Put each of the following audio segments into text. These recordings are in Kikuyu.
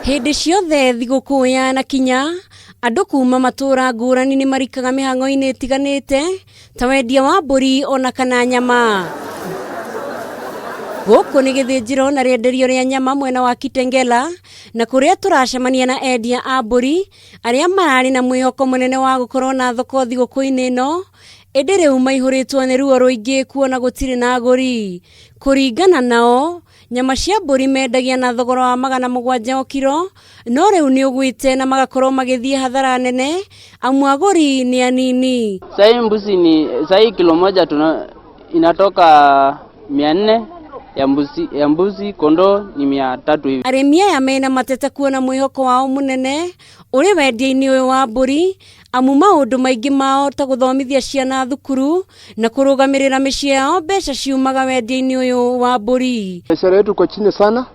Hĩndĩ ciothe thigũkũ yanakinya, andũ kuma matũũra ngũrani nĩ marikaga mĩhang'o-inĩ ĩtiganĩte ta wendia wa mbũri ona kana nyama. Gũkũ nĩ gĩthĩnjĩro na rĩenderio rĩa nyama mwena wa Kitengela, na kũrĩa tũracemania na endia a mbũri arĩa mararĩ na mwĩhoko mũnene wa gũkorwo na thoko thigũkũ-inĩ ĩno, ĩndĩ rĩu maihũrĩtwo nĩ ruo rũingĩ kuona gũtirĩ na agũri. Kũringana nao, Nyama cia mbũri mendagia na thogora wa 700 o kiro, no rĩu nĩ ũgwĩte na magakorwo magĩthiĩ hathara nene amu agũri nĩ anini. Sahii mbuzi ni sahii kilo moja tuna inatoka 400 ya mbuzi, kondoo ni 300 hivi. Arĩmi aya mena mateta kuona mwĩhoko wao mũnene ũrĩ wendia-inĩ ũyũ wa mbũri, amu maũndũ maingĩ mao ta gũthomithia ciana thukuru na kũrũgamĩrĩra mĩciĩ yao mbeca ciumaga wendia-inĩ ũyũ wa mbũri. Biashara yetu iko chini sana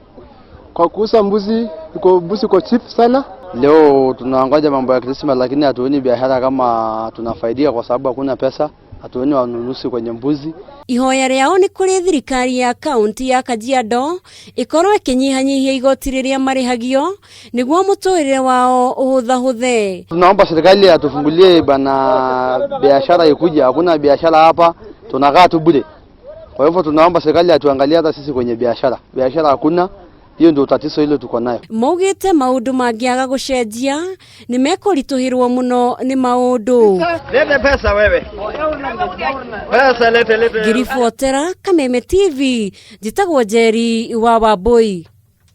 kwa kuuza mbuzi, iko mbuzi iko cheap sana. Leo tunangoja mambo ya Christmas, lakini hatuoni biashara kama tunafaidia kwa sababu hakuna pesa, hatuoni wanunuzi kwenye mbuzi. Ihoya rĩao nĩ kũrĩ thirikari ya kaunti ya Kajiado ĩkorwo ĩkĩnyihanyihia igoti rĩrĩa marĩhagio nĩguo mũtũrĩre wao ũhũthahũthe. Tunaomba serikali atufungulie bana, biashara ikuja, hakuna biashara hapa, tunakaa tu bure. Kwa hivyo tunaomba serikali atuangalie hata sisi kwenye biashara, biashara hakuna. Hiyo ndio tatizo hilo tuko nayo. Maugĩte maũndũ mangĩaga gũcenjia nĩ mekũritũhĩrwo mũno nĩ maũndũ. Lete pesa wewe. Pesa lete lete. Ngĩribotera Kameme TV, njĩtagwo Njeri wa Wambui.